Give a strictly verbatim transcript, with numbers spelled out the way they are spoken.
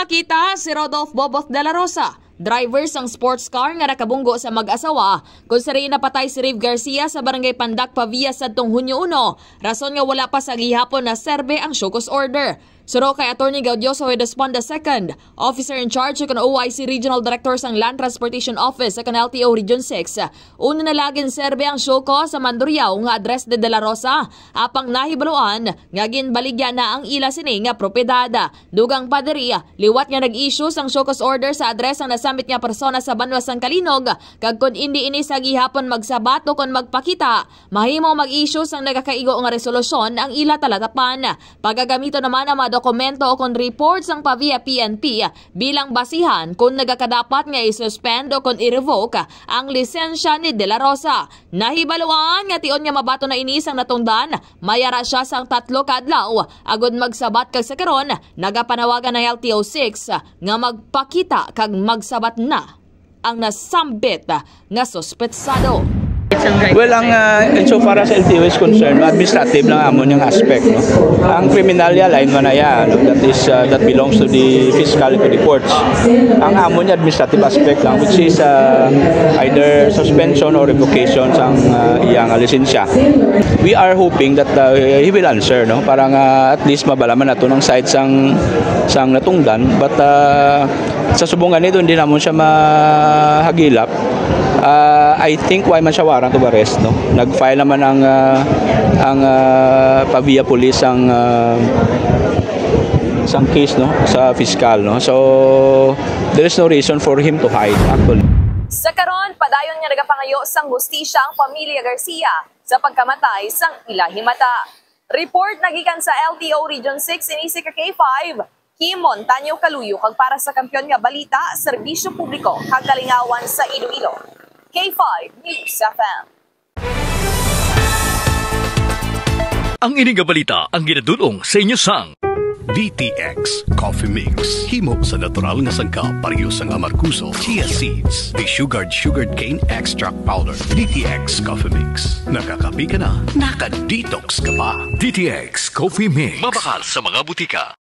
Kita si Rodolph Boboth de la Rosa, driver sang sports car nga nakabunggo sa mag-asawa, kung sa diin napatay si Rave Garcia sa Barangay Pandak, Pavia, sadtong Hunyo uno, rason nga wala pa sa gihapon naserbe ang show cause order. Suno kay Attorney Gaudioso J. Dospan the second, Officer in Charge ukon O I C Regional Director sang Land Transportation Office ukon L T O Region six, una na la ginserbe ang show cause sa Mandurriao nga address ni De La Rosa, apang nahibaluan nga ginbaligya na ang ila sini nga propiedad. Dugang pa diri, liwat nga nag-issue sang show cause order sa address ang nasambit nga persona sa banwa sang Calinog, kag kon indi ini sa gihapon magsabat ukon magpakita, mahimo mag-issue sang nagakaigo nga resolusyon ang ila talatapan. Pagagamiton naman ang mga dokumento ukon report sang Pavia P N P bilang basihan kon nagakadapat nga i-suspend ukon i-revoke ang lisensya ni De La Rosa. Nahibaluan nga tion nga mabaton na ini sang natungdan, may ara sia sang tatlo ka adlaw agod magsabat, kag sa karon nagapanawagan ang L T O six nga magpakita kag magsabat na ang nasambit nga suspetsado. Well, ang, ah, insofar as L T O is concerned, administrative lang amon yung aspect, no? Ang kriminal, ya, lain man na yan, no? That is, ah, that belongs to the fiscal and to the courts. Ang amon yung administrative aspect lang, which is, ah, either suspension or revocation sang, ah, iyang lisensya. We are hoping that, ah, he will answer, no? Para nga at least mabalaman nato ng side sang, sang natungdan. But, ah, sa subong gani, hindi namon siya mahagilap. Ah, I think why man siya warrant of arrest, no? Nag-file naman ang, ah, ang, ah, Pavia Police ang, ah, sang case, no, sa fiscal, no? So, there is no reason for him to hide, actually. Sa karon, padayon nga nagapangayo sang hustisya ang pamilya Garcia sa pagkamatay sang ila himata. Report nagikan sa L T O Region six ini si K five, Kim Montaño Caluyo, kag para sa Kampiyon nga Balita, Serbisyo Publiko kag Kalingawan sa Iloilo, K five News F M. Ang ini nga balita ang ginadul-ong sa inyo sang D T X Coffee Mix. Himo sa natural nga sangkap, pareho sang amargoso, chia seeds, desugared sugarcane extract powder. D T X Coffee Mix. Nakakape ka na, naka-detox ka pa. D T X Coffee Mix. Mabakal sa mga butika.